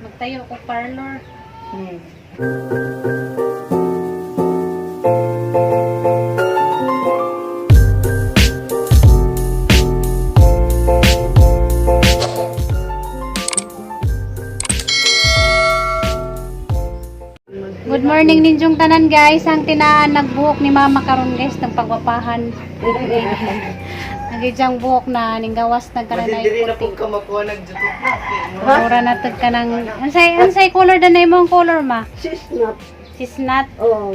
Magtayo ko parlor. Good morning ninyong tanan, guys. Ang tinaan nagbuhok ni Mama karon, guys, ng pagwapahan. Nagidyang buhok na ninggawas nagkaranay Diri na puti. pud ka makuha nagjutot na. Mura na tag ka ng unsay color danay mo ang color, ma? Chestnut. Sisnat. Oh,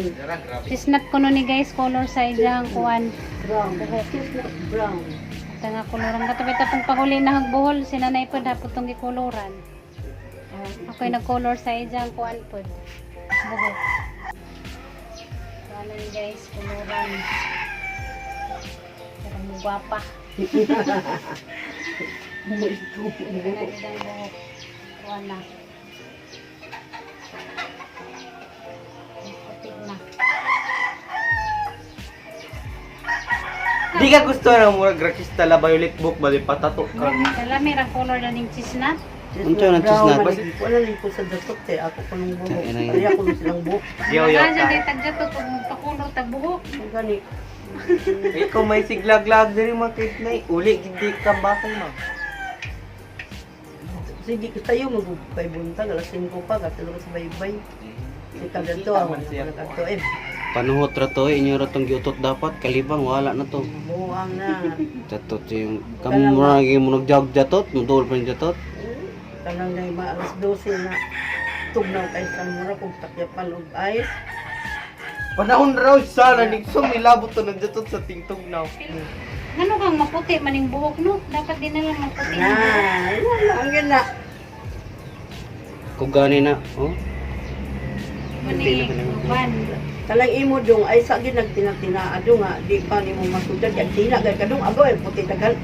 Sisnat kuno ni, guys, color sa idyang kuan. Brown. Chestnut brown. Tanga koloran katapit atong pahuli na hagbuhol si nanay pod hapot tong gikoloran. Ako'y nag-color sa idyang kuan pod. Buhok. Kuanan, guys, koloran. Pero mo gwapa. Ano idyang buhok. Kuan na. Puti na. Di ka gusto na murag rakista la violet book bali patato ka. Kalami ra color na ning chisnat. Unsa nang chestnut? Wala na ko sa datot eh. Ako ko nung buhok. Tangina yun. Kaya ko nung silang buhok. Yo yo Mga ka. kay tagjato pag magpakulor tag buhok. Ang gani. Ikaw may siglaglag diri makit na uli gid ka bakay ma. Sige, tayo magupay buntag. Alas 5 pa. Katulog sa baybay. Si Kaganto. Ako na kadto eh. Panuhot ra to, eh. Inyo ra tong giutot dapat kalibang wala na to. Buang na. Jatot yung kamo mo na mo nagjag jatot, mudol pa yung jatot. Kanang na ma alas 12 na. Tugnaw kay sa mura kung takyapan og ice. Panahon raw sana nigso milabot to nagjatot sa tingtog now. Ngano kang maputi maning buhok, no? Dapat din na lang maputi. Na, wala ang gana. Kung gani na, oh. Mani uban. Talang imo dong ay sa gid nagtinatinaa dong nga di pa nimo masudad yan tina gay kadong ago ay puti daghan.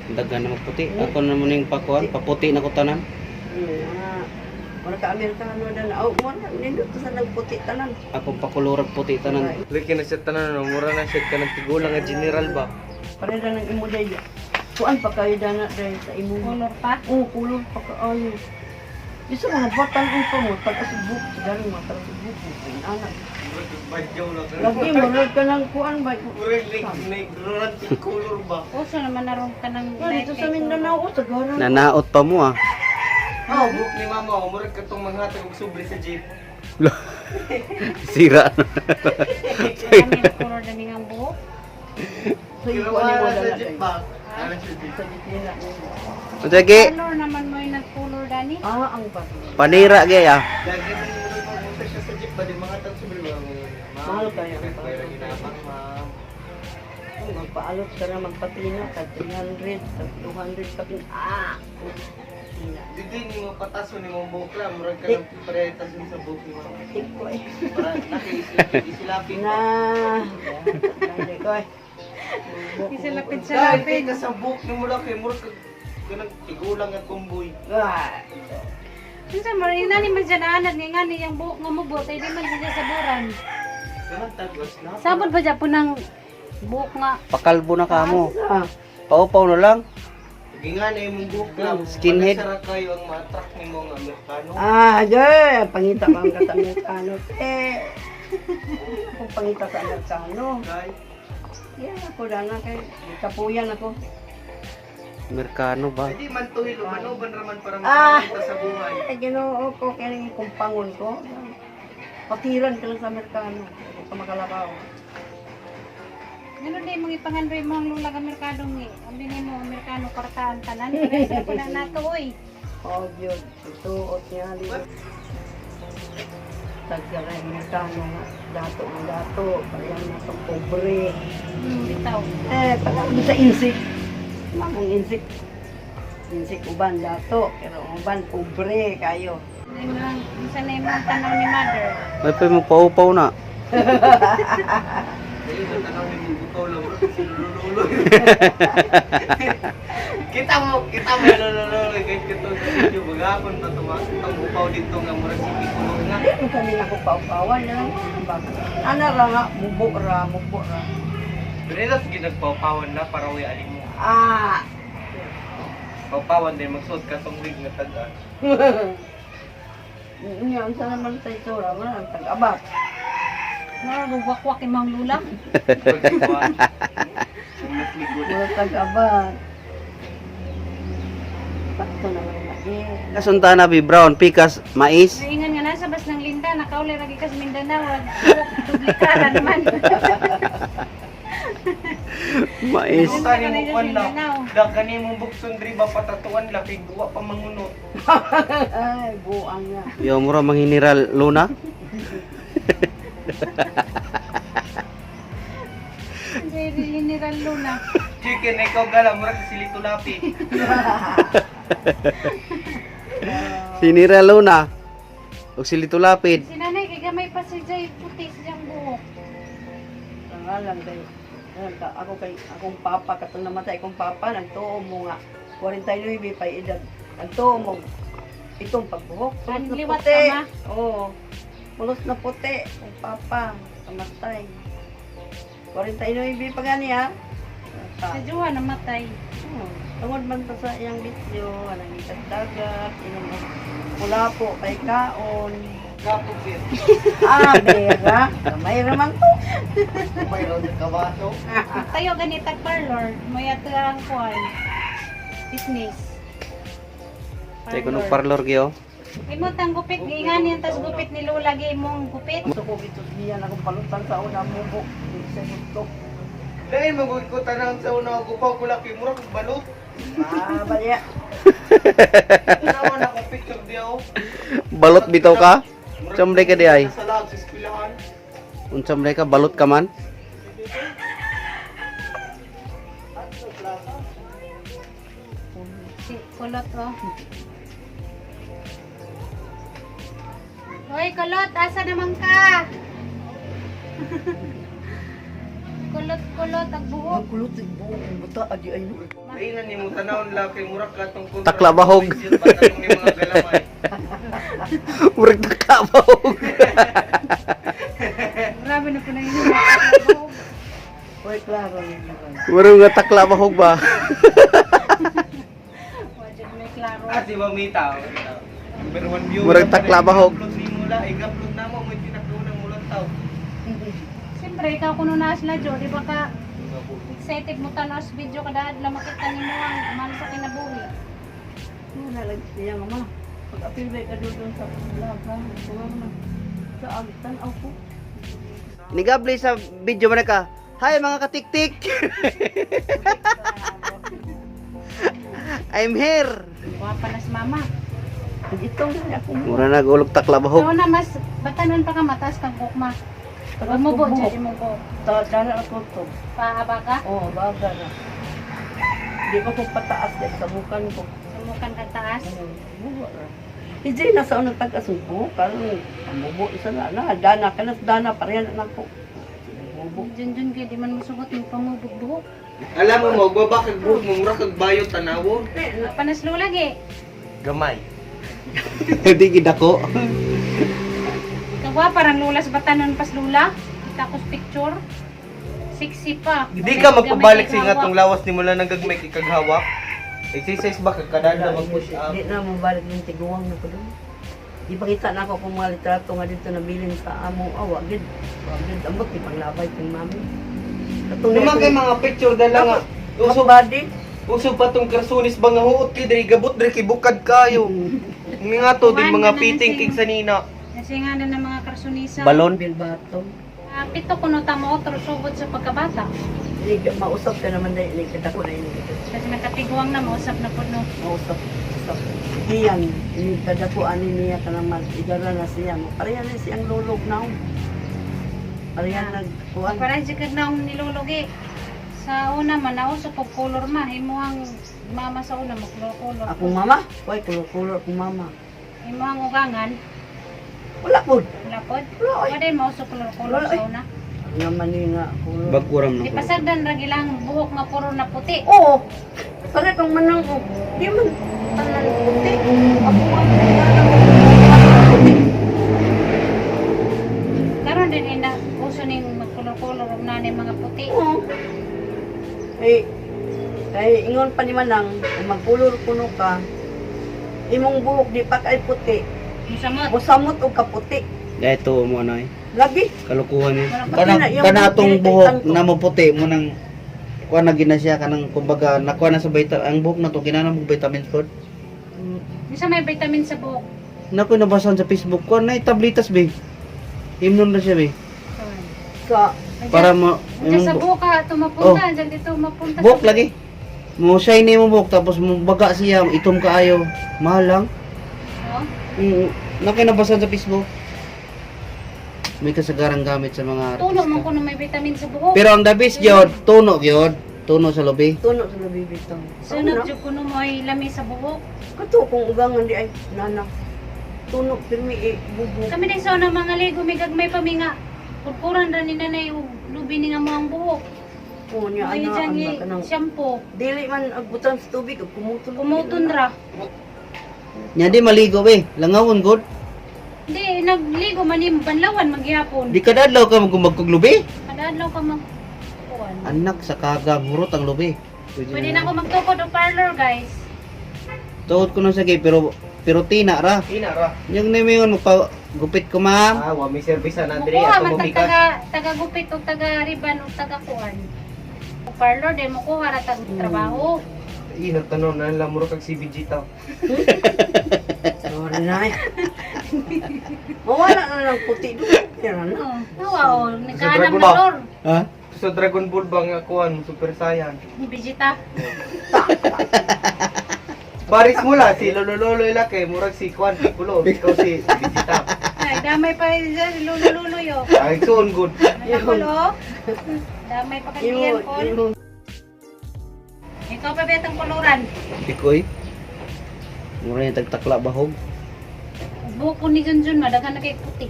Daghan na magputi. Ako na mo ning pakuan, paputi na ko tanan. Nga. Wala ka Amerikano na na. Oh, mo na nindot sa nagputi tanan. Akong pakulurag puti tanan. Laki na siya tanan no, mura na siya kanang tigulang nga general ba. Pare ra ng imo day. Kuan pa kayo dana day sa imo. Color pa. Oh, kulog pa kaayo. Bisa mga batan ang pa mo pag asubok sa galing mga taga-subok mo anak. Badyaw lang. Lagi mo rod ka ng kuan ba? Murag like ignorante color ba. Uso naman na ron ka ng Nga, dito sa Mindanao, oh, sa garan. Nanaot pa mo ah. Oh, buhok ni mama, oh, murag katong manghatag og sobre sa jeep. Sira na. Kami color na ning ang buhok. Sa Pero ikuan nimo wala sa dana jeep day. ba? Wala sa jeep. Sa jeep nila. Sige, Color naman mo yung nag-color dani. Ah, ang ba? panira gay ah. Lagi na yung murag mamunta siya sa jeep ba di mga sobre ba? Mahal kaya ang Pwera ginapang ma'am. Kung magpaalot ka na magpatina, tag 300, tag 200 ka pin. Ah! Tina. Dito ni mo pataso ni mo buhok lang, murag ka ng parehas sa buhok ni mama. Tik ko eh. Para nakisilapin Na. pa. Hindi ko eh. Isilapid sa Dahil lapid. ka sa buhok ni mo lang kay murag ka kanang tigulang nga kumboy. Ah! Unsa man inani man siya naanad nga ngani yung buhok nga mubot ay di man siya saburan. Kanang tagos na. Sabon pa dyan po ng buhok nga. Pakalbo na kamo. Ah! Paupaw na lang. Gingan na imong buhok lang. Skinhead. Sara kayo ang ma-attract nimo nga Amerikano. Ah, jay! Pangita pa ang ka sa Amerikano. Eh! Kung pangita sa Amerikano. Kay Yeah, ako na kay kapuyan ako. Amerikano ba? Hindi man to hiluban raman para Ah! makakita sa buhay. Ay, Ginoo ko, kaya yung kumpangon ko. Patiran ka lang sa Amerikano. Huwag ka makalabaw. Ngano di mong ipangandoy mo ang lulag Amerikano ngi. Ambi nimo Amerikano kartaan tanan. Pero ko na nato oy. Oh, Diyos. Ituot niya. Tagkaray Amerikano nga. Dato ang dato. Parang na itong pobre. Bitaw. Eh, parang sa insik. Mamang insik. Insik uban dato. Pero ang uban, pobre kayo. Imong unsa na imong tanaw ni mother? May pa mo paupaw na. Dili man tanaw ni mong bukaw lang si lululo. Kita mo lululo kay kito sa video bagapon pa tumasok ang bukaw dito nga murag si Piccolo nga. Hindi mo kami nakupaw-pawan na. Ana ra nga, mubo ra, mubo ra. Pero sige nagpawpawan na para uy alin mo. Ah! Pawpawan din magsuot ka tong wig nga tag-an. Unya unsa naman sa itsura mo ang tag-abat. Murag wakwak imong lula. Mura tag-abat. Sakto naman lagi. Kasunta na bi brown pikas mais. Naingan nga nasa bas ng Linda, nakauli ra gikas Mindanao, duplikaran man. Mais. Unta ni mo kwan na. Dagani mo bukson diri ba patatuan laki guwa pa mangunot. Ay, buang na. Yo mura mang General Luna. Jerry General Luna. Chicken ikaw gala murag silito lapi. General Luna. Og silito lapid. Si nanay kay gamay pa si Jay puti siyang buhok. Pangalan kay ano ka, ako kay akong papa katong namatay akong papa nagtuo mo nga 49 pa edad. Nagtuo mo itong pagbuhok. Pulos na Liwat puti. ka, ma? Oo. Pulos na puti akong papa namatay. 49 pa gani ha. Sa Juan namatay. Oo. Tungod man pa sa iyang bisyo, anang ikat dagat, inom og pula po kay kaon. Kapog sir. Ah, bera. Kamay raman to. Mayroon ka baso. Tayo ganitag parlor, moya ang kuan. Business. Tay kuno parlor gyo. Imo tang gupit giingan yung tas gupit ni Lola gi imong gupit. Gusto ko gitusbihan akong palutan sa una mubo. Sa gusto. Dahil magugod ko tanang sa una gupaw ko laki murag balot. Ah, balya. Tanawan akong picture diyo. Balot bitaw ka? Chamlay ka di ay. Sa lag sa eskwelahan. Unsa man ka balot ka man? Si Kulot oh. Hoy Kulot, asa naman ka? Kulot kulot ang buhok. Magkulot sa buong buta adi ay no. Dahil ni mo tanawon laki murag katong kontra. Takla bahog. Katong ni mga galamay. Murag takla bahog. Grabe na po na yun. Buhok. Hoy, klaro ninyo ba? Murag nga takla bahog ba? Wajud may klaro. Ah, si Mamita. Number one view. Murag takla bahog. Upload ni mula, i-upload na mo, may pinakunang mulang tao. Siyempre, ikaw kuno na sila Jo, di ba ka excited mo tanaw sa video kada adlaw makita nimo ang mahal sa kinabuhi. Wala lang siya mama. Pag apil ba ka doon sa vlog ha? Tuwang na. Sa agitan ako. Nigabli sa video man ka. Hi mga katiktik. I'm here. Gwapa na si mama. Itong na ako. Mura nagulog takla So bahog. na mas batanon pa ka mataas kang bukma. Taas Mo kong bo, buhok. jadi mo bo. Dara ako to. Paaba ka, Oo, baga na. Di ko kung pataas dahil sa bukan ko. sumukan ka taas. Bubo ra. Hindi na sa unang tagas ang buhok. Karon, ang bubo isa na. Na, dana ka na sa dana. Parehan na ako. Bubo. Junjun kay di man mosugot mo pamubog buhok. Alam mo mo, gbaba kag buhok mo, murag kag bayo tanawon. Panas lula gi. Gamay. Hindi gidako. Kagwa parang lula sa batanon pas lula. Kita ko sa picture. Sexy pa. Hindi ka magpabalik sa ingatong lawas ni mula nang gagmay kay kaghawak. Exercise ba kag kadala mag push up? Di na mo balik ng tiguang na ko doon. Ipakita na ako kung mga litrato nga dito nabilin sa among awa. Gid, wa gid ambot ipanglabay kang mami. Katong Naman kay mga picture dala nga. Uso body. uso pa tong karsunis ba nga huot kay diri gabot diri kay bukad kayo. Nga to din mga piting kay sanina. Kasi nga na ng mga karsunisa. Balon. Bilbato. Ah, pito kuno ta mo otro sugod sa pagkabata. Hindi, mausap ka naman dahil hindi ka dako na ini. Kasi nakatiguang na mausap na puno. Mausap. Usap. Iyan, ini kadako ani niya ka naman. Igara na siya. Pareha na siyang lulog na. Pareha nagkuan. Para si kag naong nilulugi. Sa una man nauso pag color ma imuhang mama sa una mo color. Akong mama? Uy, kulor-kulor akong mama. Imuhang ugangan Wala po. wala pod. Wala, oy. Wala din mauso color color Wala, sa oy. una. Nga man ni nga kulor. Baguram Di na. pasagdan ra gilang buhok nga puro na puti. Oo. Pare kong manang ko. Di man tanan puti. Ako ang puti. Karon din ina uso ning magkolor-kolor og nanay mga puti. Oo. Eh, kay ingon pa ni Manang, kung magkulor kuno ka, imong buhok di pa kay puti. Musamot. Musamot og kaputi. Dahil ito mo ano eh. Lagi. Kalukuhan eh. Walang Kana na, yung kana atong dili kay buhok tanto. na maputi mo nang kuha na gina siya kanang kumbaga nakuha na sa vitamin ang buhok na to kinahanglan mo vitamin food. Bisa may vitamin sa buhok. Nako nabasahan sa Facebook ko na tablitas be. Himnon na siya be. Sa Para mo Diyan sa imong buhok ka, tumapunta. Diyan dito mapunta. buhok lagi. Mo shiny mo buhok tapos mo baga siya itom kaayo. Mahal lang. Oh. Nako nabasahan sa Facebook. May kasagarang gamit sa mga Tulo man artista. ko na may vitamin sa buhok. Pero ang the best yun, tuno yun. Tuno sa lubi. tuno sa labi bitaw. Sunod jud kuno mo ay lami sa buhok. Kato kung ugangan di ay nana. Tuno pirmi eh, bubo. Kami dahil sa una mga ligo, may gagmay pa mi nga. Purpuran ra ni nanay og lubi ni nga mo ang buhok. Oo niya Ay ana dyan ang eh, kanang shampoo. dili man agbutan sa tubig ug kumuton. Kumuton ra. Nya di maligo be. Langawon god. Hindi, nagligo man ni banlawan magyapon. Di kada adlaw ka magkumagkog lubi. Kada ka mag kuan. Anak sa kagang hurot ang lubi. Pwede na ako magtukod og parlor, guys. Tuot ko na sa gay pero pero tina ra. Ina ra. Yung nimiyon mo pa gupit ko ma'am. Ah, wa may service na diri Mukuha ato man tag bumikas. taga taga gupit og taga riban og taga kuan. Og parlor din mo kuha ra tag trabaho. Ina tanon na lang muro kag CBG taw. Sorry na eh. Mawala na lang puti doon. Pero na. Oh, nawa oh, nagkaanam Dragon na Ball. lor. Ha? Sa Dragon Ball ba nga kuan Super Saiyan. Bijita. Baris mo la si Lolo Lolo ila kay murag si kuan Piccolo, ikaw si Vegeta. Ay, damay pa dyan, lulo-lulo yo. Ay soon good. Nakul oh. Damay pa kaniyan Imo, kol. imo. Ikaw pa betang kuluran. Ikoy. Mura yung tagtakla bahog. Buko ni Junjun madaghan na kay puti.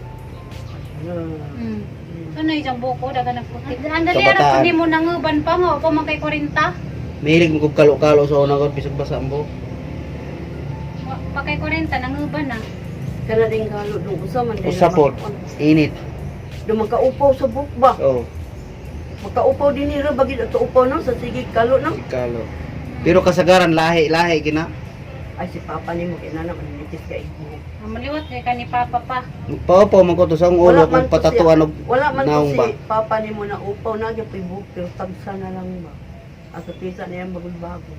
Ano yung buko daghan na puti. Andali ara Kabataan. po nimo nanguban pa mo pa man kay 40. Mahilig mo kog kalo-kalo sa una ko bisag basa ang buhok. Pa kay 40 nanguban na. Kana din galo dong usa man din. Usa pod. Init. Dong makaupaw sa buhok ba? Oh, Makaupaw din ni ra bagid ato upaw no sa sige kalo no. kalo. Pero kasagaran lahi-lahi gina. Ay si papa nimo kay nana man kay buhok. Ah, maliwat kay kani papa pa. Magpaupaw man ko to sa akong ulo Wala man kung to patatuan og Wala man to naong si ba. papa nimo na upaw na gyud buhok pero tagsa na lang ba. Ato pisa niya bagong-bago.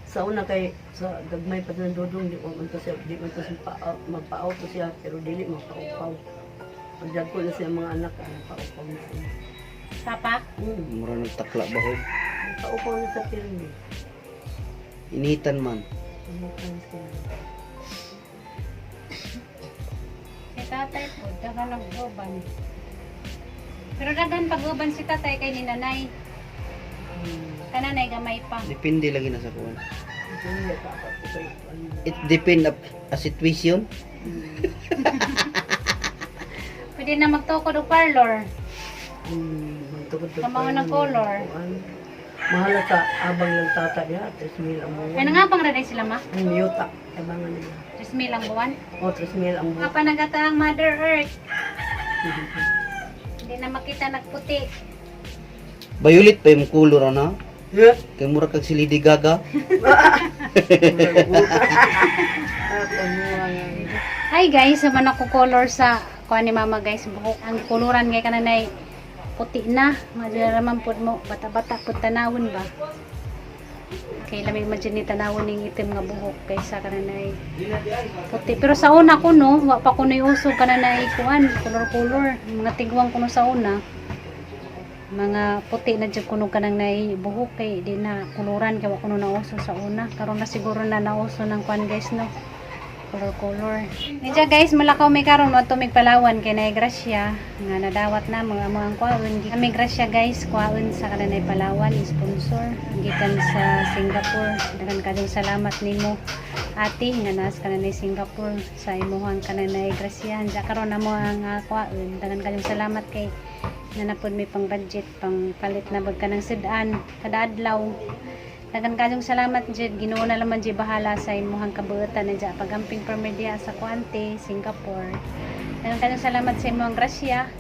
Sa una kay sa gagmay pa ng dudong di man to siya di man to siya pa, magpa-auto siya pero dili magpaupaw. Pagdagko na siya mga anak ang paupaw na siya. Papa. Mura nagtakla bahog. Paupaw na sa pirmi. Initan man. Umupaw na siya. Si tatay po, daghan nag-uban. Pero daghan pag-uban si tatay kay ni nanay. Kananay gamay pa. Depende lagi na sa kuan. Hindi pa ako kay ano. It depend up a situation. Pwede na magtukod og parlor. Magtukod Kamaw ng color. Mahala sa abang ng tata niya, 3,000 ang buwan. Ay nga pang raday sila ma. Ang yuta, abangan nila. 3,000 ang buwan. O, 3,000 ang buwan. Mga panagata ang Mother Earth. Hindi na makita nagputi. Violet pa yung color ana. Yeah. Kay mura kag si Lady Gaga. Hi guys, sama na ko color sa kuha ni mama guys buhok. Ang kuluran kay kananay puti na. Madara man pud mo bata-bata pud tanawon ba. Kay lamig man jud ni tanawon ning itim nga buhok kaysa kananay puti. Pero sa una ko no, wa pa ko uso kananay kuan, color-color. Mga tigwang kuno sa una. Mga puti na jud kuno kanang nay buhok kay di na kuluran kay wa kuno nauso sa una. Karon na siguro na nauso ng kuan guys no color color. Medyo guys, malakaw may karon mo mig Palawan kay nay grasya nga nadawat na mga mga kwaon. Kami grasya guys, kwaon sa kananay Palawan sponsor gikan sa Singapore. Daghan kayong salamat nimo ate nga naas kananay Singapore sa imuhang kananay grasya. Anja karon namo ang kwaon. Daghan kayong salamat kay nanapod may pang budget pang palit na bag kanang sudan kada adlaw. Dagan kayong salamat jud Ginoo na laman jud bahala sa imuhang kabuotan na dya pagamping permit diha sa Kuante, Singapore. Dagan kayong salamat sa imuhang grasya.